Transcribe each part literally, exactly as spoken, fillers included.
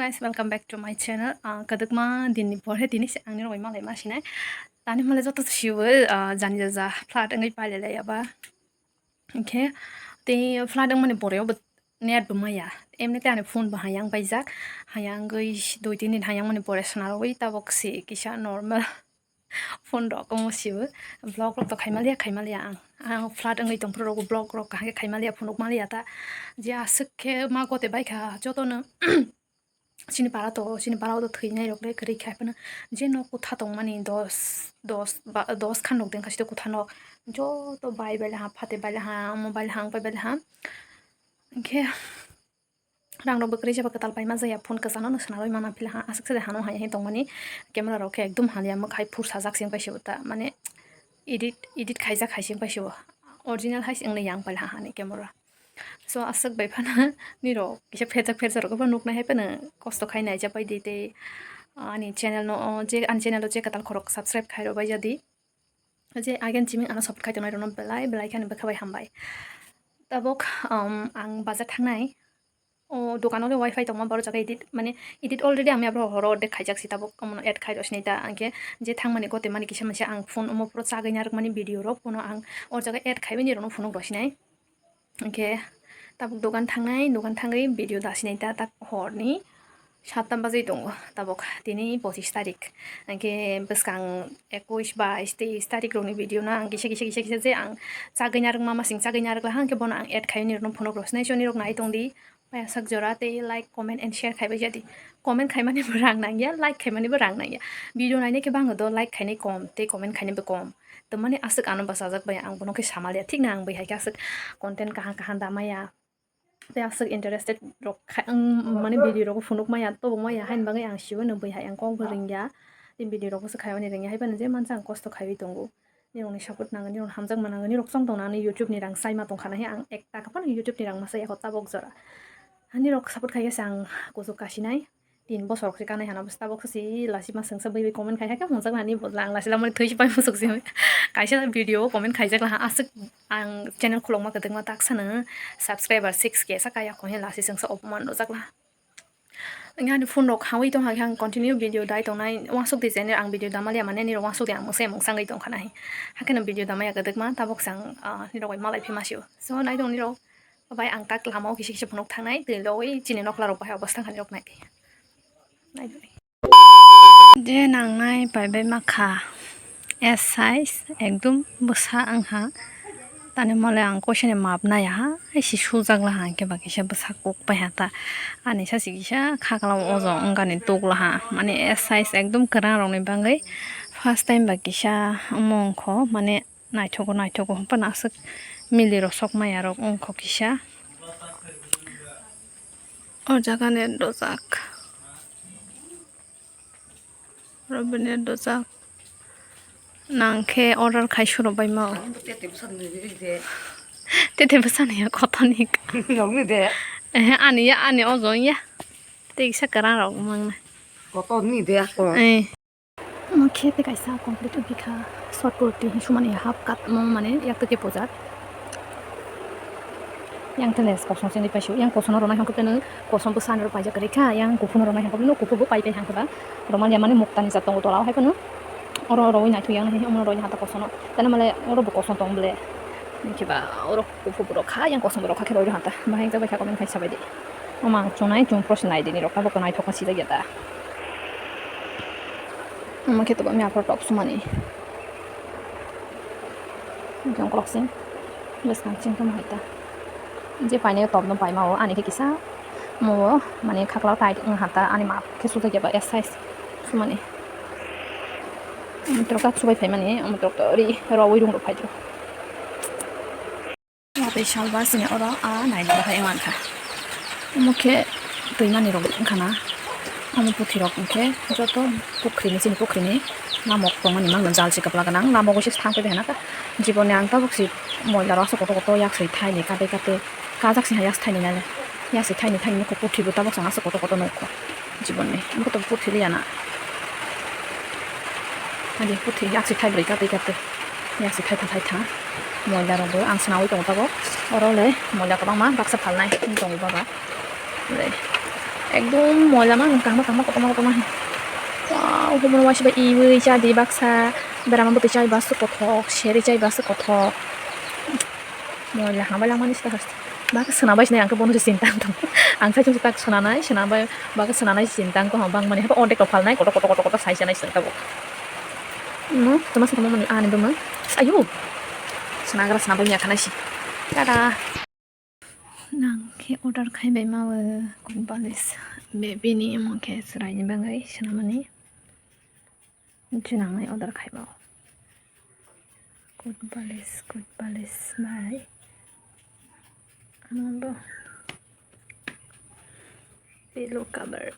Guys, welcome back to my channel. Ah, kadakma dinni pore tini se angni rogwi malai ma sinai. Tani male joto sibo, ah, jani jaja flat wngwi pailai laiya ba. Hinkhe tei flat wngmani pore obo net bo maya. Emni tei ani phone bo hayang paijak. Hayang wngwi dui tin din hayang mani pore swnarogwi tabok se kisa normal phone rok omo sibo. Vlog rok to khaimaliya, khaimaliya ang. Ang flat wngwi tongphuru rogo vlog rok kaham khe khaimaliya, phunuk maliya ta. Je aswk khe ma gote baikha jotono. Chini para to, chini para o to thwinai rok le kwrwi kha phano. Je nok kutha tongmani dos, dos ba, dos khan rok dengkha site kutha nok. Joto bai bai laha, phate bai laha, omo bai laha, ang bai bai laha. Hinkhe rang rok bo kwrwi jeba kwtal paima jaya phone kwchangno no swnarwi mana phi laha. Aswk se de hano hai hai tongmani camera rok khe ekdum hamya mwkhai phur sajak se wngpai se bo ta. Mane edit, edit khaijak hai se wngpai se bo. Original hai se wngwi yang pai laha ani camera. So, aswk bai phano nirok kisa pherjak pherjak rok bo nuknai hai phano kosto khai naijak bai di tei ani channel no, o je ani channel o je kwtal khorok subscribe khai rw bai jadi. Je again chiming ano support khai tongnai rokno belai belai kheno bwkha bai hambai. Tabok, um, ang bazar thangnai. O dukano le wifi tongma borok jaga edit, mane edit already ang abro horo de khaijak si tabok omono add khai rw sinai ta. Angkhe je thangmani gote mani kisa misa ang phone omo puro chagwi narwkmani video rok phone o ang o jaga add khai bini rokno phunuk rw sinai. Hinkhe tabuk dogan thangnai, dogan thangwi video dasinai ta, tak horni satta bajwi tongo tabuk tini pochis tarik. Hinkhe bwskang ekwis, bais, teis tarik rokni video no ang kisa, kisa, kisa, kisa je ang chagwi narwkma masing chagwi narwk laha, hinkhe bono ang add khai nirokno phunuk rw sinai, so nirok nai tongdi. Paiyasak jora tei like, comment and share khaibai jadi. Comment khaimani bo rang nangya, like khaimani bo rang nangya. Video nainai khe bango do like khainai kom tei comment khainai bo kom. Tei mani aswk ano bwsajak bai ang bono khe samaliya. Thik na ang bai hai khe aswk content kaham kaham damaya. Tei aswk interested rok khai, ang mani video rok phunuk maya, tobo maya haini bagwi ang sibo no bai hai ang kok bo ringya. Tei video rok bwswk khaimani ringya hai phano je mansa ang kosto khaiwi tongo. Nirokni support nango, nirokni hamjakma nango, nirok chong tong nango, YouTube ni rang saima tongkha na he ang ek taka phano YouTube ni rang masa yako tabok jora. Nirok support khai khe se ang kuchuk kasinai, tin bosor se kanai hana bwsa tabok se lasi ma swngsa bui bui comment khai khe hamjak nani bwla ang lasi lamani thwi se pai musuk se kaisa video comment khaijak laha aswk ang channel khulokma kwdwkma taksano subscriber six K sa kaya kho he lasi swngsa opman rwjak laha. Wngya ani phone rok hawi tong hai khe ang continue video dai tongnai, uansuk di je ang video damalia mane nirok uansuk di ang mungsa mungsa wngwi tongkha nai. Hakhe no video damaya kwdwkma tabok se ang, ah, nirok bai malai phima sio. So nai tong nirok bai ang tak lama o kisa kisa phunuk thangnai twi logwi chini nokla rok bai obostha kha nirok nai. Nai tong. Je nangnai pai bai makha. S size ekdum bwsa wngha. Tani mole ang koisani map naiya ha, hai se sujak laha hwnkhe ba kisa bwsa kuk paiha ta. Ani sachi kisa khakla o ojo wngkani tuk laha. Mane S size ekdum kwrang rokni bagwi first time ba kisa omo wngkho, mane naithogo naithogo hwnphano aswk mili rosok maya rok wngkho kisa. O jaga ni dojak. Oro bini dojak. Nang khe order khai suro bai ma o. Tete bwsa ni de. Tete bwsa ni ya kotor ni. Nong ni de. Eh, ani ya, ani ojo ya. Tei kisa kwrang rok mang na. Kotor ni de ako. Eh. Omo khe tei kaisa complete wngwi kha. Short kurti hin sumani half cut mo mane yak twi khe pojak. Yang tele kosom sengwi paisio, yang kosom no rwnai hwnkhe teno kosom bwsa ni rok paijak kwrwi kha, yang kuphur no rwnai hwnkhe no kuphur bo pai pai hwnkhe ba rwmani ya mani mukta ni jat tongo tola o hai phano oro rwi naithok yang nai omo rwi hata kosom no teno male oro bo kosom tong bole hwnkhe ba oro kuphur bo rok kha yang kosom bo rok kha khe rwi hata bahai jak bai kha comment khai sabai di. Omo ang chunai chung pro se nai di ni rok tabok to naithok kha sijak ya ta. Omo khe tabok mia phor tok sumani. Jongkolok sing bwskang chingtoma hai ta. Je painai topno paima o ani khe kisa mo o mane khakla tight wng ha ta ani map khe sujakya ba S size sumani. Toro kak subai phaimani omo toro to ri rowui rung rok phai tong. Watwi salbar sini oro a naina bahai wngkha. Omo khe twimani rok wngkha na. Omo puthi rok hwnkhe joto pukhrini, chini pukhrini lamok tongmani mangno jal se kwpla gwnang. Lamok bai se thang phai kha na kha. Jiboni ang tabuk se moila rok aswk kotor kotor yak se thaini kadai kadai kajak se yak se thaini nai. Yak se thaini thaini nukho puthi bo tabuk se ang aswk kotor kotor nukho. Jiboni. Ang kotor puthi liya na. Adi puthi yak se thai bwrwi kadai kadai. Yak se thaitha thaitha moila rok bo ang swnaui tongo tabok. Oro le moila kwbangma baksa phalnai wng tongo baba. Le Ekdom moila ma, kangma kangma, kotorma kotorma. Wow, humor waisa bai iwi chadi baksa. Berama bwtwi chai baksa kothok, seri chai baksa kothok. Moila hambai langmani sita hasta. Bak swnambai sinai ang khe bono se chinta wng tong. Ang sai chwng tak swnanai, swnambai bak swnanai chinta wng tong bang mani hato ordek rok phalnai kotor kotor kotor kotor sai chanai swnam tabuk. No, tama sa tama mani ani bwma. Ayu. Swnagra swnambai ya khanai si. Tada. Nang khe order khai bai ma o, Kumbalish baby ni omo khe chwrai ni bagwi swnamani. Chinangnai order khai ba o. Good balis, good balis bai. Ano bo pillow cover.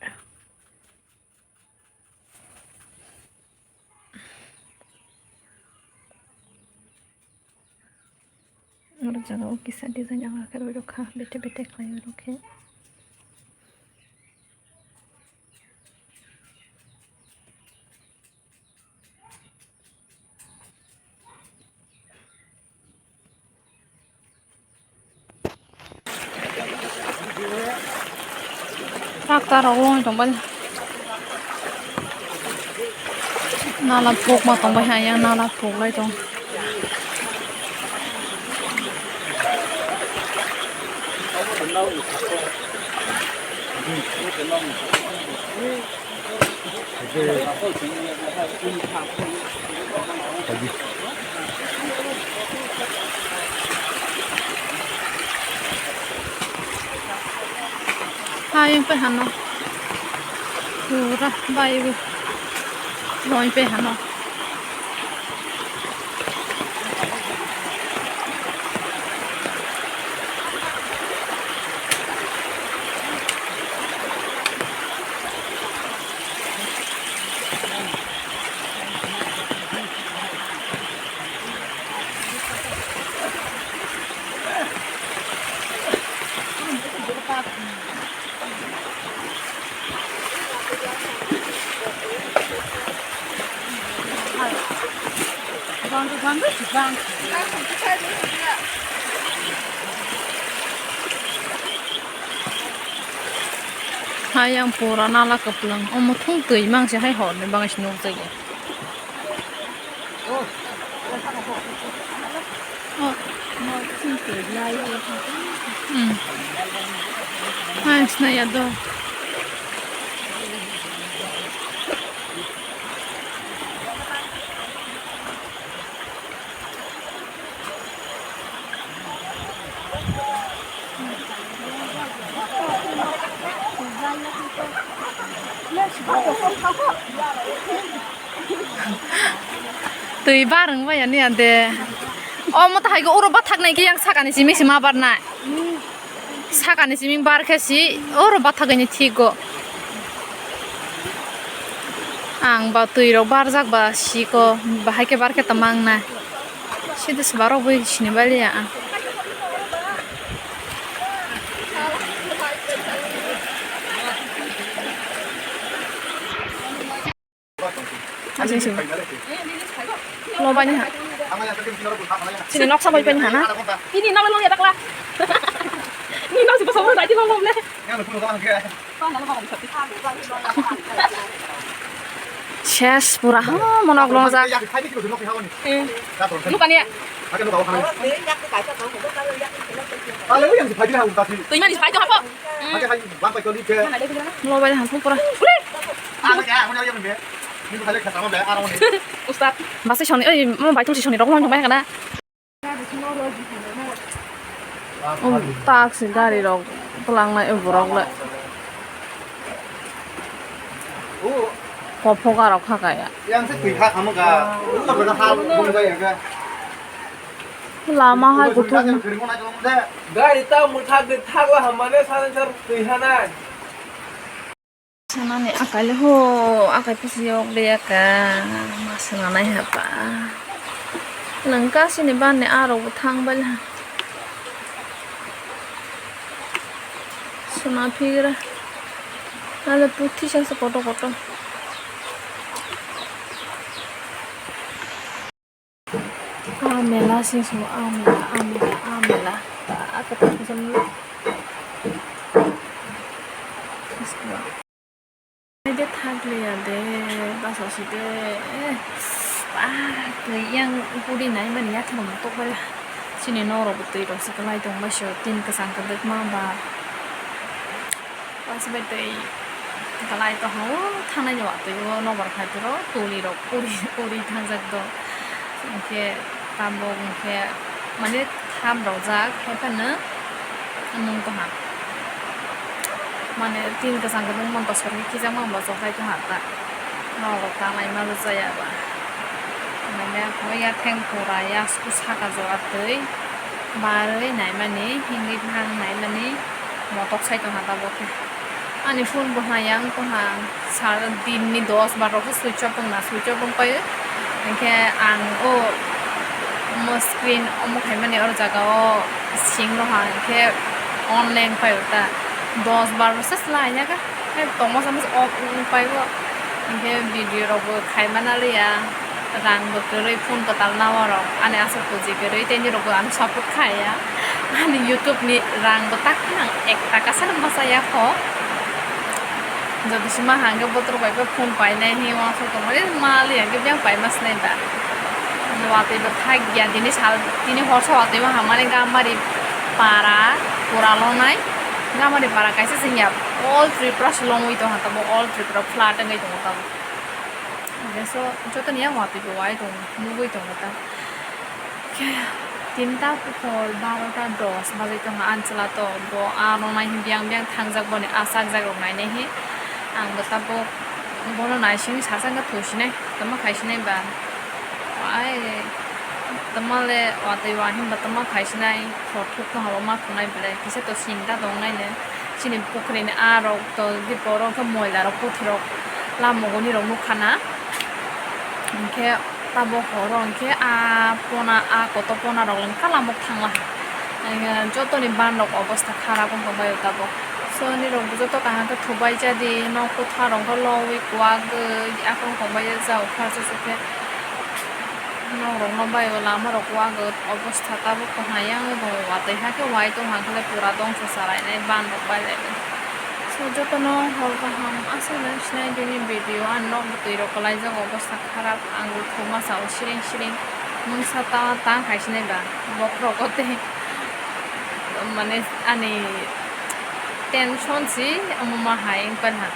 Oro jaga o kisa design ang khe rw rw kha, bete bete khlai rw khe. Tractor rok loi tong bai. Nala pok ma tong bai hai, yang nala pok lai tong. Hayung pe hano. Pura bai bu. Loi pe hano. Hayang pura nala kwplwng, omo thung twi mangse hai horni bagwi se nukjagwi. Hmm. Hai, sinaya do. Twi bar wng bai ya ni ande. O mo tahai go oro bathak nai khe yang sakani simi sima bar nai. Sakani simi bar khe si oro bathak ni thik go. Ang ba twi rok barjak ba si ko bahai khe bar khe tama wng nai. Sidi se bar rok bai sini bai liya ang. Asing sing. Lo bani ha. Sini noksa bai bani ha na. Ini nama lo ya dakla. Ini nama si pasal bai di lo le. Ses pura ha monok longjak. Luka ni. Twi mani phai to hapo. Mobile han pura. Ustad. Basi soni oi mo bai tum si soni rok mo bai kana. Um, taxi gari rok twlang nai borok le. Kopho garok kha kaya. Yang se twi kha kamo ga. Lama hai kuthuk. Gari ta muthak de thakla hamane sa sar twi hanai. Sanani akai le ho, akai pusi yok de yaka, ma sananai hapa. Langka sini ban ni arok bo thang bai ha. Suna phigra. Ale puthi sa sa koto koto. Ah, mela sing sung, ah, mela, ah, mela, ah, mela. Ah, kata kusam ni. Aswk si de, eh, ba, twi yang puri nai mani yathano mutok bai. Chini nok rok bo twi rok se kwlai tong bai sio, tin kwchang kwdwkma ba. Aswk bai twi kwlai tong o, thanai ni watwi o nokbar khai phuru tuli rok puri, puri thangjak do. Hinkhe tabuk hinkhe mane thap rojak, hai phano nung tongha. Mane tin kwchang kwdwng monto sori khijakma bo chok hai tongha ta. Nogo ta naima bo chaya ba. Mane hoi ya theng pura ya sku saka jora twi barwi naimani, himwi bwkhang naimani motok sai tongha ta bo khe. Ani phone bo hwnka yang tongha, sal din ni dos baro khe switch off wngna, switch off wng paio. Hinkhe ang o mo screen omo khaimani oro jaga o sing roha hinkhe on leng paio ta, dos baro se chwla ya khe tongma sama se off wng paio. Hinkhe video rok bo khaimana liya. Rang bo kwrwi, phone kwtal na o rok, ani aswk puji kwrwi, tei nirok bo ano support khai ya. Ani YouTube ni rang bo tak khe ang ek taka sano ma cha ya kho. Jodi se ma hang khe botrok bai khe phone painai hinwi uansuk tongmani, ma li hang khe biyang paima sinai ba. Watwi bo thak ya, tini sal, tini hor sa watwi ma hamani Gamari para pura lonai. Gamari para kaisa sing ya, all Tripura se longwi tongha tabo, all Tripura flat wngwi tongo tabo. Hingke so, joto ni yang watwi bo wai tongo, nugwi tongo ta. Khe tinta hor barota dos bagwi tongo, ang chwla to bo ano nai biyang biyang thangjak boni asakjak rok nainai hi. Ang bo tabuk bono naising sasa wngkha thusinai, tama khaisinai ba. Ai, tama le watwi wahimba tama khaisinai, hor thukno habo ma thungnai belai, kisa to sinta tongnai ne. Chini pukhrini aa rok to, di borok khe moila rok, puthi rok, lamuguni rok nukha na. Hinkhe tabuk horo hinkhe aa pona, aa kotor pona rok le hinkhe lamuk thangma. Hinkhe jotoni ban rok obostha kharap wng tongbaio tabuk. So nini rok joto kaham khe thubai jadi, nok kwthar rok khe lowi kwagwi akhung tongbaio, jao kha chuchukhe. Nok rok no bai o lama rok wngwi obostha tabuk kwhai yang bo watwi hakhe wai tong hakhe pura dongso chalainai ban rok bai lai. So jotono hor kaham aswk nang sinai bini video, ani nok bwtwi rok kwlaijak obostha kharap, ang bo thuma sao siring siring mungsa ta ta khai sinai ba bokhorok o tei mane ani tension si omo ma hai wng kha.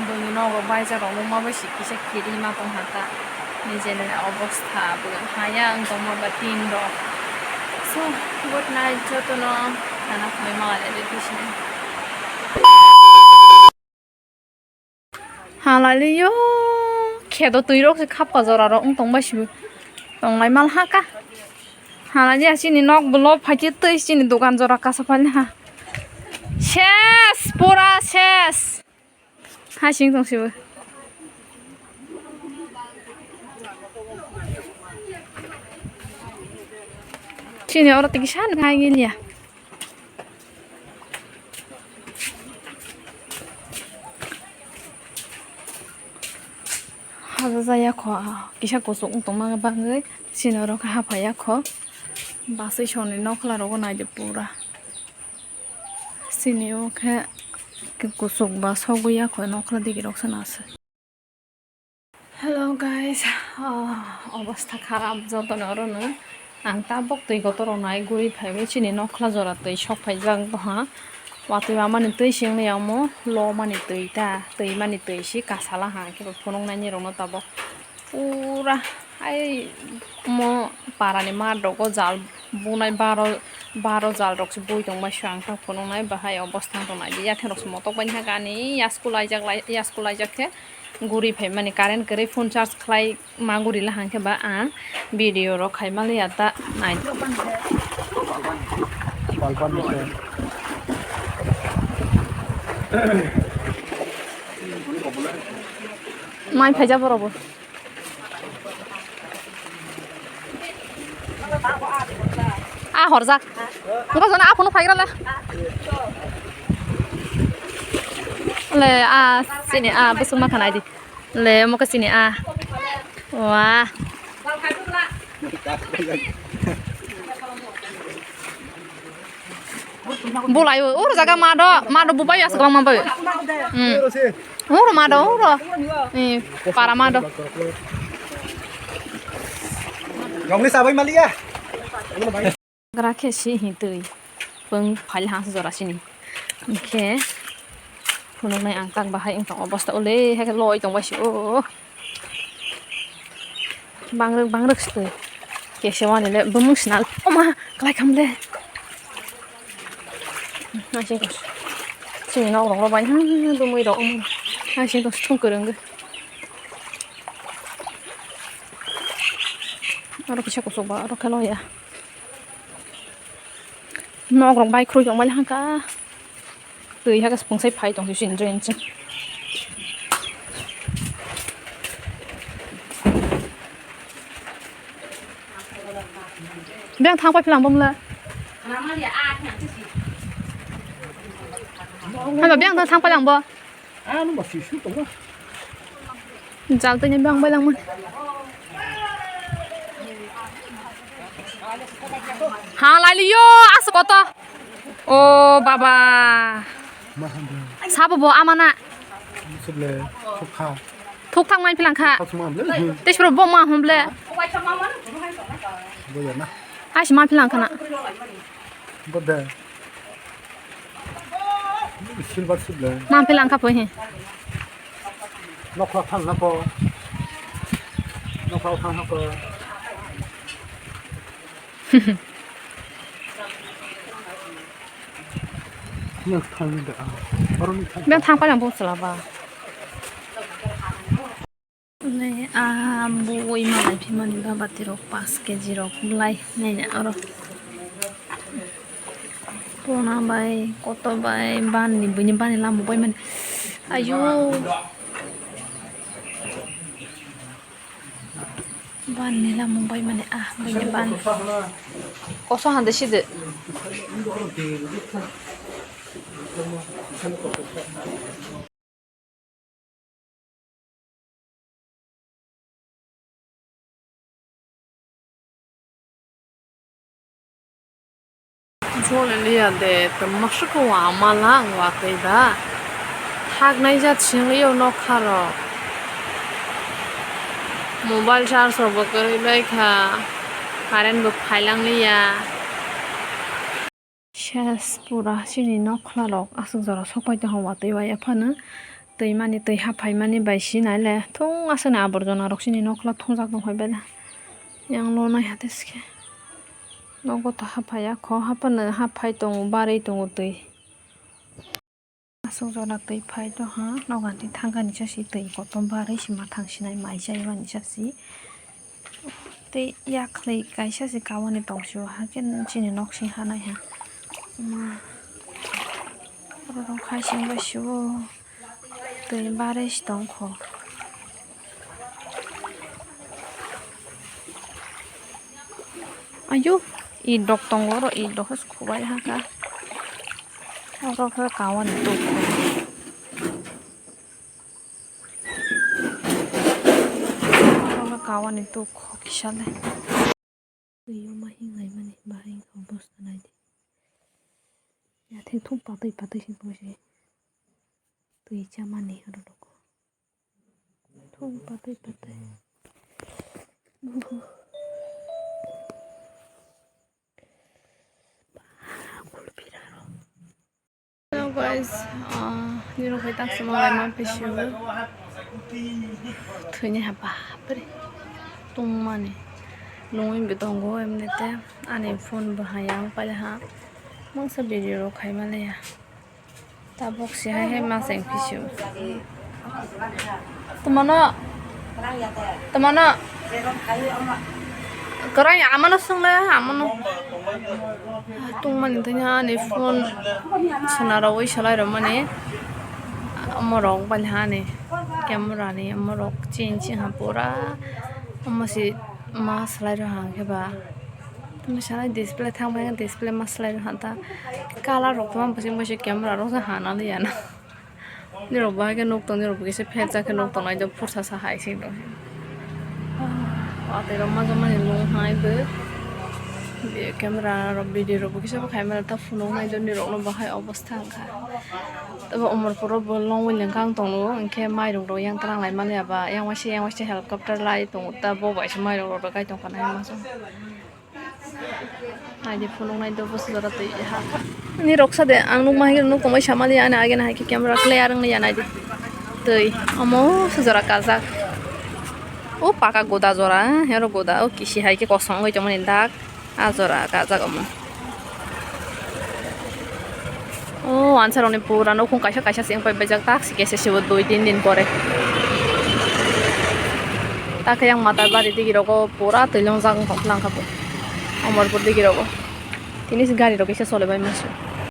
Buini nogo baijak rok nukma bai si kisa kiri ma tongha ta. Nijeni obostha bo haya wng tongma ba tin rok. So, good night jotono. Khana khwnwi ma lai de bisini. Halaliyo, kheto twi rok se khapka jora rok wng tong bai si bo. Tonglai mal ha ka. Halaliya chini nok bo lop phai khe twi chini dogan jora kasa phai ha. Ses, pura ses. Hasing tong sibo. Chini oro tiki san khai giliya. Haja jaya kho, kisa kuchuk wng tongma bagwi chini oro khe haphaiya kho. Basui soni nokla rogo naidi pura. Sini o khe kuchuk ba sogwi ya kho nokla digi rok se na se. Hello guys, ah, obostha kharap jotono oro no. Ang tabuk twi kotor rok nai guri phaiwi chini nokla jora twi sok phaijak doha. Watwi mamani twi sing ya omo lo mani twi ta, twi mani twi si kasala ha khe phunuk nai ni rok no tabuk. Pura hai mo parani mat rogo jal bunai baro, baro jal rok se bui tong bai swkang ta phunuk nai bahai obostha wng tong nai di yatheng rok se motok bai kha ani yasku laijak lai, yasku laijak khe guri phai mani current kwrwi phone charge khlai ma guri la hang khe ba ang video rok khai ma liya ta nai. Mai phaija borok bo. A horjak. Engko jona a phone phaigra le. Le a sini a busuma khanai di. Le mo ka sini a. Wah. Bulai o, ur jaga mado, mado bubai as gong mambai. Hmm. Oro ma do, oro. Eh, para ma do. Rongni sabai maliya. Gra khe si hi twi. Pung phal ha jora sini. Khe phunuknai ang tak bahai wng tong obosta ule he loi tong bai si o. Bangrwk bangrwk se twi. Kese wani le bumung sinal. Oma, klai kham le. Naising kos. Sini nok rok bai. Bumui rok oma. Naising kos thung kwrwng. Oro kisa kusuk ba, oro khe loya. Nok rok bai khurui tong bai hangka. Twi hakhe pungsai phai tong sisi enjoy enjoy. Beng thang pai philang bom le. Halo beng thang pai lang bo. Ano ba si su tongo. Jal twi ni bang bai lang man. Ha lai liyo asu koto. O baba. Ma hamle. Sabo bo amana. Suble. Thukha. Thuk thang mai philang kha. Thuk thang mai philang. Tes pro bo ma humble. Bo ya na. Ashi ma philang khana. Bo de. Silver sip le. Ma philang kha poi he. Nokla thang na ko. Nokla thang na ko. Yang thang da. Baru ni thang. Yang thang pa yang bo sala ba. Nai, ah, bui malai phimani ba bati rok paanch keji rok bwlai nai oro. Pona bai, koto bai, bani, buini bani lama bai mani. Ayo. Bani lama bai mani, ah, buini bani. Koso hande side. Jol liya de, tamo soko ama lang watwi da. Thaknai jat singwi o nokha rok. Mobile charge rok bo kwrwi bai kha. Current bo phailang liya. Ses pura chini nokla rok aswk jora sok pai tong watwi bai phano twi mani twi haphai mani bai si nai le thung aswk ni aborjona rok chini nokla thungjak tong phai bai le yang lo nai hate se khe nogo to haphai ya kho haphano haphai tongo barwi tongo twi. Aswk jora twi phai tongkha, nogo ni thangka ni sasi twi kotor barwi se mathang sinai mai chai mani sasi. Tei yakhwlwi kaisa se kawani tong sio, hakhe chini nok sing ha nai ha. Ma, oro khai sing bai sio, twi barwi se tongkho. Ayo, i dok tongo oro, i dok se khubai ha kha. Oro khe kawani tuk. Oro khe kawani tuk kisa le. Twi o ma hinglai mani bahai wngkha obosta nai di. Yathek thum patwi patwi se twi chamani oro rok. Thum patwi patwi. Hello guys, ah, nini rok bai tak sama lai ma phi sio. Thwini ha bapre. Tungmani. Nungwi bo tongo emnite. Ani phone bo hayang paiha. Mangsa video rok khai maliya. Tabuk se hai hai ma cheng phi sio. Tuma no, tuma no. Kwrai ama no swng le, ama no. Tungmani tanya ani phone sona rwi salai rw mani. Omo rok bali hani camera ni omo rok chin chin ha pura. Omo si ma salai rw hang khe ba. Tumi sanai display thang bai display ma salai rw hang ta. Color rok tuma bwswk bwswk camera rok se hana liya na. Nirok bo hai khe nuk tong, nirok bo kisa pherjak khe nuk tongnai do, phursa sa hai se do. Watwi rok ma jama ni nung hai bo. Camera rok, video rok bo kisa bo khai mano, ta phunuk nai doni rok no bahai obostha wngkha. Tabo Omorpur o bo long wngkha ang tongo, hwnkhe mairung rok yang twlang lai mani aba, yang waisa, yang waisa helicopter lai tongo, ta bo bai se mairung rok rwkai tongkha nai masa. Naidi phunuknai do bwsajora twi ha. Ni roksa de ang nukma hai nuk tongmai sama di ani agena hai khe camera clear wngya naidi. Twi omo sujora kajak. O paka goda jora, hero goda, o kisi hai khe kosong wngwi tongmani dak. A jora kajak omo. O answer oni pura nukhung kaisa kaisa se wngpai baijak, tak se kese se bo dui tin din pore. Tak yang Matabari digi rogo pura twi longjak wngkha lang kha bo. Omorpur digi rogo. Tini se gari rok kisa chole bai masa.